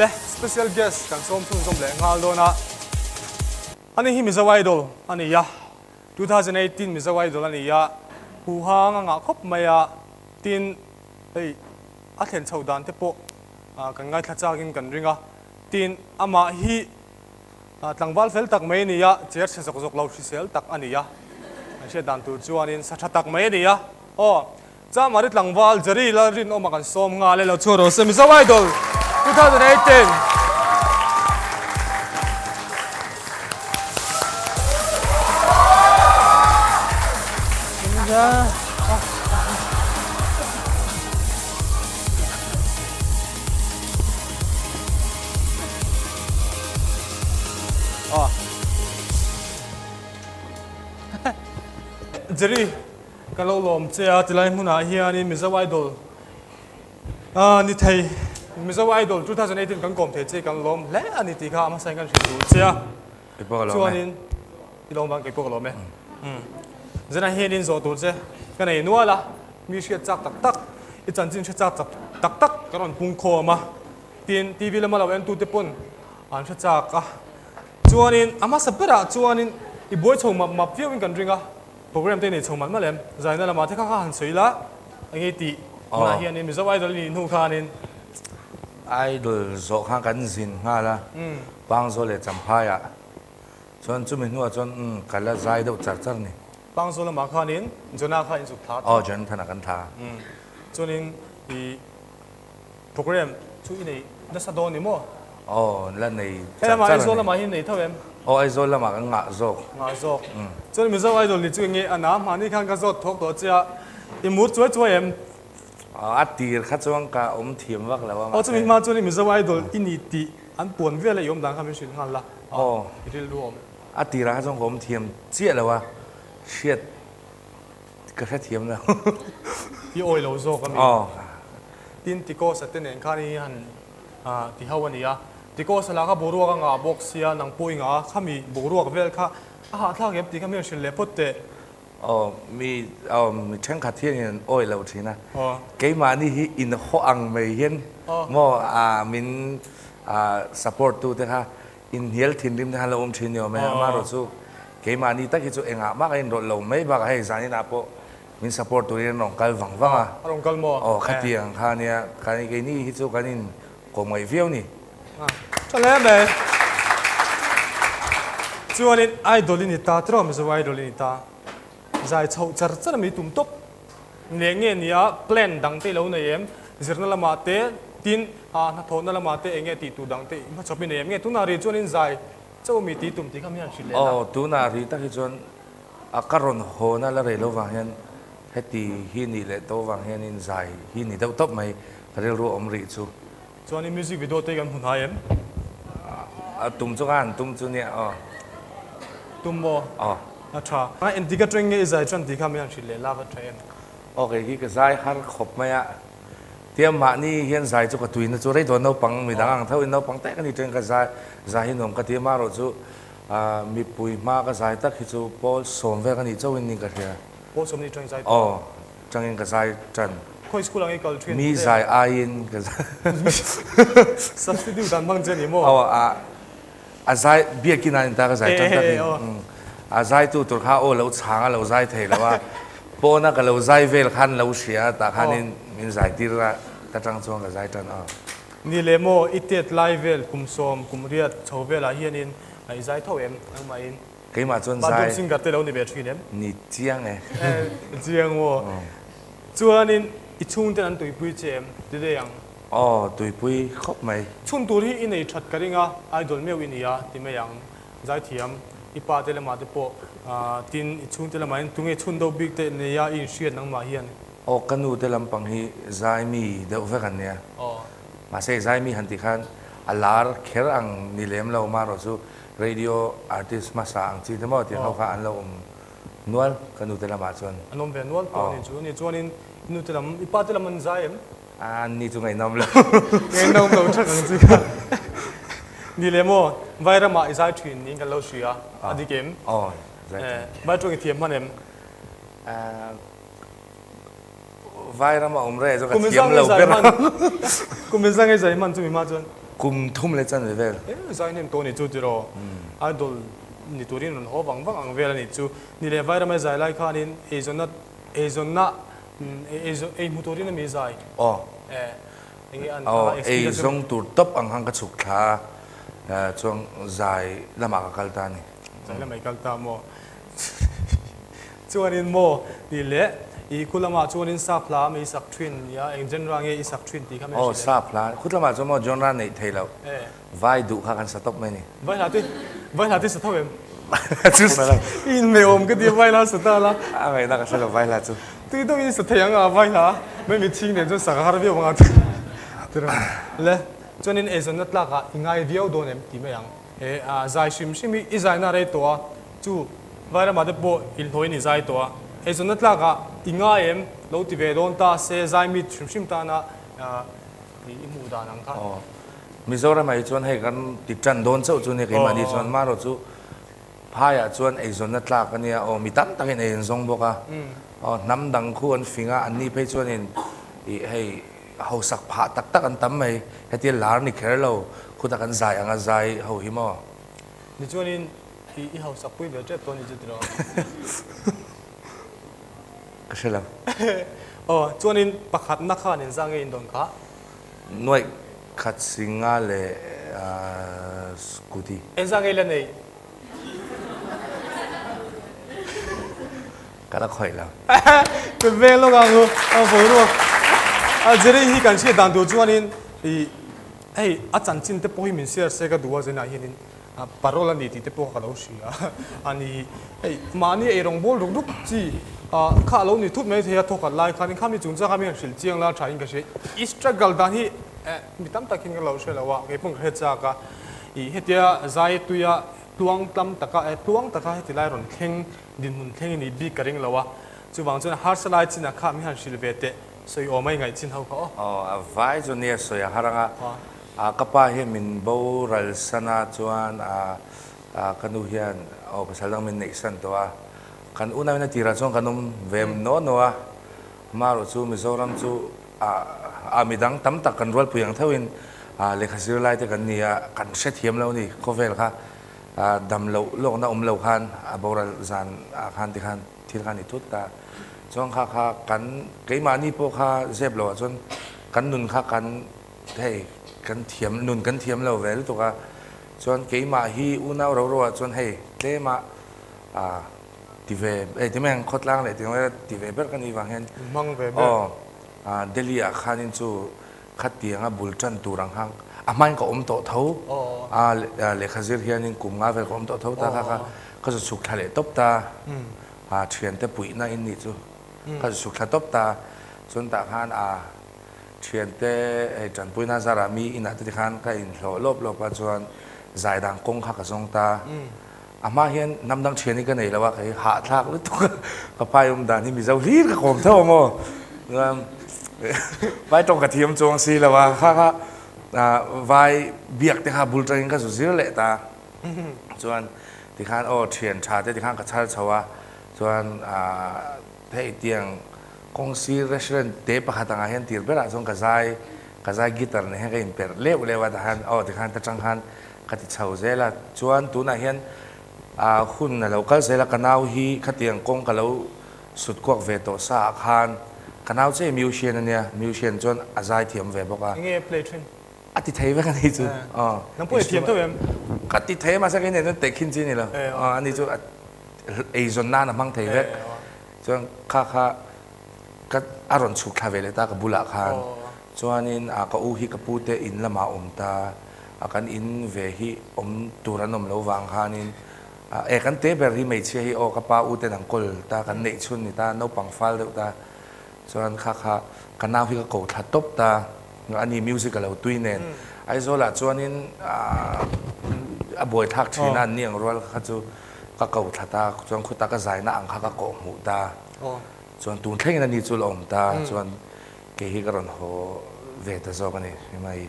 Le special guest kan sawm chhunzawm leh nghal dawn a. Ani hi Mizo Idol a ni a, 2018 Mizo Idol a ni a, huhang a ngah khawp mai a, tin hei a thlen chho dan te pawh kan ngaithla chakin kan ring a, tin amah hi tlangval fel tak mai a ni a, cher chhe zawk zawk lo hrisel tak a ni a, kan hriat dan tur chuanin sa tha tak mai a ni a, aw. Chamari tlangval Jerry Lalrinawma kan sawm nghal e lo chhuah rawh se Mizo Idol 2018. Jerry Ka lo lawm che a, tilai hmunah hianin Mizo Idol ni thei, Mizo Idol 2018 kan kawm thei che kan lawm hle a ni tih kha a hmasain kan hrilh duh che a. Chuanin i lawm vang kei pawh ka lawm e. Zanah hianin zawh tur che ka nei nual a, mi hriat chak tak tak, i chanchin hre chak tak tak ka rawn pung khawm a, tin TV lama lo entute pawn an hre chak a. Chuanin a hmasa berah chuanin i buai chho map map viauin kan ring a. Program te nei chho malh malh em? Zaina lamah te kha kha han sawi la, enge tih tunah hianin Mizo Idol i nih hnu khanin. Idol zawh khan kan zin nghal a, Pangzawl leh Champhaiah chuan chumi hnuah chuan umm ka la zai deuh char char ni. Pangzawl lamah khanin Jonah kha inzuk thla a. Aw Jonathan-a kan thla a. Chuanin i. Program chu i nei nasa dawn ni maw? Aw, la nei char char a ni. Aizawl lamah hian nei tho em? Aw, Aizawl lamah kan ngah zawk. Ngah zawk. Chuan Mizo Idol ni chu enge a na? Mahni khan ka zawt thawk tawh che a, i mur chuai chuai em? Aw, a tir kha chuan ka awm thiam vak lo a mahse. Aw, chumi hma chuan i Mizo Idol i ni tih an puan vel a i awm dan kha min hrilh nghal la. Aw. I rilru awm. A tirah kha chuan ka awm thiam chiah lo a, hriat Ka hrethiam lo. I awi lo zawk a mi? Aw. Tin, Tikosa te nen khan i han ti ho a ni a. Tikosa lah kha boruak a ngah bawk sia, nang pawh i ngah a, khami boruak vel kha a hahthlak em tih kha mi han hrilh leh phawt teh. Aw, mi, aw, mi thenkhat hian in an awi lo thin a. Aw. Keimahni hi inhaw ang mai hian maw min support tu te kha Inhnial thinrim te khan lo awm thin ni awm e, amaherawh chu keimahni tak hi chu engah mah ka inrawlh lo mai bakah hei zaninah pawh min support turin an rawn kal vang vang a. A rawn kal maw? Aw khatiang kha nia, keini hi chu kan in kawm ngaih viau ni. Tha hle mai. Chuanin Idol i ni ta tiraw Mizo Idol i ni ta. Zai chhoh char char a mi tum tawp. Neh nge nia plan dang te i lo nei em? Zirna lamah te, tin hnathawhna lamah te eng nge tih tur dang te i hmachhawp i nei em? Nge tunah ri chuan in zai chauh mi tih tum tih kha mi han hrilh leh la. Aw, tunah ri tak hi chuan a ka rawn hawna la rei lo vang hian heti hi nih leh to vang hian in zai hi ni deuh tawp mai ka rilru a awm rih chu. Chuan i music video te kan hmu hnai em? A tum chu ka han tum chu nia aw. Tum maw? Aw. A tha. A engtik atang nge i zai tan tih kha min han hrilh leh la va tha em? Aw kei hi ka zai har khawp mai a. Tia mahni hian zai chu ka tuina chu rei dawn naupang midang ang tho in naupang tak a ni teng ka zai zai hi nuam ka ti a marawh chu mipui hma ka zai tak hi chu pawl sawm vel ka nih chauhin ni ka hria. Pawl sawm ni tang i zai tawh? Aw. Tangin ka zai tan. Khawi school ang i kal thin? Mi zai aiin ka zai. Substitute an hmang che ni maw? Aw a a zai biakin an inta ka zai tan tak in. A zai tu tur kha aw lo chhang a lo zai thei lo a. Pawna ka lo zai vel khan lo hria a tah khanin min zai tir a ta tang chuan ka zai tan a. Ni leh maw i tet lai vel kum sawm kum riat chho velah hianin i zai tho em nangmahin? Keimah chuan zai. Bathroom singer te lo ni ve thin em? Ni chiang e. Chiang maw? Chuanin i chhungten an tuipui che em? Ti daih ang. Aw, tuipui khawp mai. Chhun tur hi i nei that ka ring a, idol meuh i ni a ti mai ang. Zaithiam, i pa te lamah te pawh tin i chhungte lamah hian tunge chhun deuh bik te nei a i inhriat nangmah hian? Aw, ka nu te lampang hi zai mi deuh vek an nia. Mahse zai mi han tih khan a lar kher ang ni lem lo marawh chu Radio artist hmasa ang chi te maw tih ho kha an lo awm nual ka nute lamah chuan. An awm ve nual tawh a ni chu. Ni chuanin i nute lam, i pa te lam an zai em? An ni chu ngaihnawm lo. Ngaihnawm lo thak ang chi kha. Ni leh maw, vai ramah i zai thin niin kan lo hria a dik em? Aw, zai thin. Vai tawng i thiam hman em? Vai rama awm reh chu ka thiam lo ber. Kum in zang i zai hman chumi hma chuan. Kum thum leh chanve vel. E zai hnem tawh a nih chu tiraw? Idol ni turin rawn haw vang vang ang vel a nih chu. Ni leh Vairama zai lai khanin eizawnna eizawnna ei hmu turin a mi zai. Aw. E enge an Aw ei zawng tur tawp ang khan ka chhuk thla a chuan zai lamah ka kal ta a ni. Zai lamah i kal ta maw? Chuanin maw tih leh i khu lamah chuanin sap hla mi sak thin nia eng genre nge i sak thin tih kha min hrilh em? Aw sap hla, khu lamah chuan maw genre neih theih loh vai duh kha kan sa tawp mai ni. Vai hla te, vai hla te sa tho em? Chu sa lo. I inhmeh awm ka ti a vai hla sa ta la. A ngaihna ka hre lo vai hla chu. Tui deuh in sa thei ang a vai hla, mai mitchhing nen chuan sak a har viau ang a tirh le. Chuanin eizawnna tlakah i ngai viau dawn em tih mai ang. He a zai hrim hrim hi i zaina rei tawh a, chu Vairama te pawh inhlawhin i zai tawh a, eizawnna tlakah i ngai em lo ti ve dawn ta se zai mit hrim hrim tana i hmuh dan ang kha. Aw, Mizoramah hi chuan hei kan ti tan dawn chauh chu nia keimahni chuan marawh chu phaiah chuan eizawnna tlak a nia aw mi tam takin ei an zawng bawk a, aw hnam dang khu an fing a, anni phei chuanin ih hei Hausak phah tak tak an tam mai. Hetia lar ni kher lo, khuta kan zai anga zai ho hi maw? Tichuanin i i hausak pui ve tep tawh a ni chu tiraw? Ka hre lo. Aw, chuanin pakhatna khan in zah nge in dawn kha? Nuaih khat singa leh scooty. Engzah nge i la nei? Ka la khawih lo. Ka veng lawk ang u, a boruak. A Jerry hi kan hriat dan tur chuanin ih hei a chanchin te pawh hi min share se ka duh a zenah hianin parole a ni tih te pawh ka lo hria a ni. Hei mahni ei rawng bawl ruk ruk chi kha a lo ni thut mai thei a thawkhat lai khanin khami chungchang kha mi han hrilh chiang la thain ka hria. I struggle dan hi mi tam takin ka lo hre lo a, kei pawh ka hre chak a. Ih hetia zai tuia tluang tlam taka tluang taka heti lai rawn thleng Dinhmun thleng i nih bik ka ring lo a, chuvang chuan harsa lai chinah kha mi han hrilh ve teh, sawi awm a i ngaih chin ho kha aw. Aw, a vai chu nia sawi a har ang a, ka pa hian min boral san a, chuan a ka nu hian aw pasal dang min neih san tawh a, kan unau in a tirah chuan kan awm ve naw naw a, amaherawh chu Mizoram chu a a midang tam tak kan rualpui ang theuhin lehkha zirlai te kan ni a, kan hrethiam lo a ni khawvel kha. Dam loh lawkna awm lo khan a boral zan ah khan tikhan thil kha a ni thut ta. Chuan kha kha kan keimahni pawh kha zep loh ah chuan kan nun kha kan hei kan thiam nun kan thiam lo ve lutuk a. Chuan keimah hi unau ro ro ah chuan hei tlem ah ah ti ve hei ti mai ang khawtlang leh ti mai ti ve ber ka nih vang hian Hmang ve ber. Aw Delhi ah khanin chu Khatianga bul tan tur ang kha a hmain ka awm tawh tho a, lehkha zir hianin kum nga vel ka awm tawh tho ta kha kha ka zu chhuk thla leh tawp ta a, thiante puihna in nih chu ka zu chhuk thla tawp ta, chuan tah khan a thiante hei tanpuina zarah mi inah te tikhan ka inhlawh lawp lawp a chuan zai dan kawng kha ka zawng ta. A hma hian hnam dang thian hi ka nei lo a, kei hahthlak lutuk a, ka pai awm dan hi Mizo hlir ka kawm tho ang aw. Chuan vai tawng ka thiam chuang si lo a, kha kha vai biak te kha bul tangin ka zu zir leh ta. Chuan tikhan aw thian tha te tikhan ka chhar chho a, chuan hei tiang kawng sir restaurant te pakhat angah hian tir berah chuan ka zai ka zai guitar nen hian ka inperh leuh leuh a, tikhan aw tikhan ta tang khan Ka ti chho zel a, chuan tunah hian hun a lo kal zel a, ka nau hi khatiang kawng ka lo sut kuak ve tawh sa ah khan ka nau che musician a nia, musician chuan a zai thiam ve bawk a. Enge a play thin? A ti thei vek a ni chu. Nang pawh i thiam tho em? Ka ti thei a, mahse kei nen chuan tehkhin chi a ni lo. Ani chu eizawn nan a hmang thei vek. Chuan kha kha ka a rawn chhuk thla ve leh ta ka bulah khan. Chuanin ka u hi ka pu te in lamah a awm ta. A kan in ve hi awm tur an awm lo vang khanin e kan te ber hi hmeichhia hi aw ka pa u ten an kawl ta kan neih chhun ni ta naupang fal deuh ta chuan kha kha ka nau hi ka ko thla tawp ta ani music a lo tui nen Aizawl ah chuanin a buai thlak thin a an ni ang rual kha chu ka ko thla ta chuan khuta ka zaina ang kha ka kawh hmuh ta chuan tun thlengin ani chu la awm ta chuan kei hi ka rawn haw ve ta zawk a ni hmai.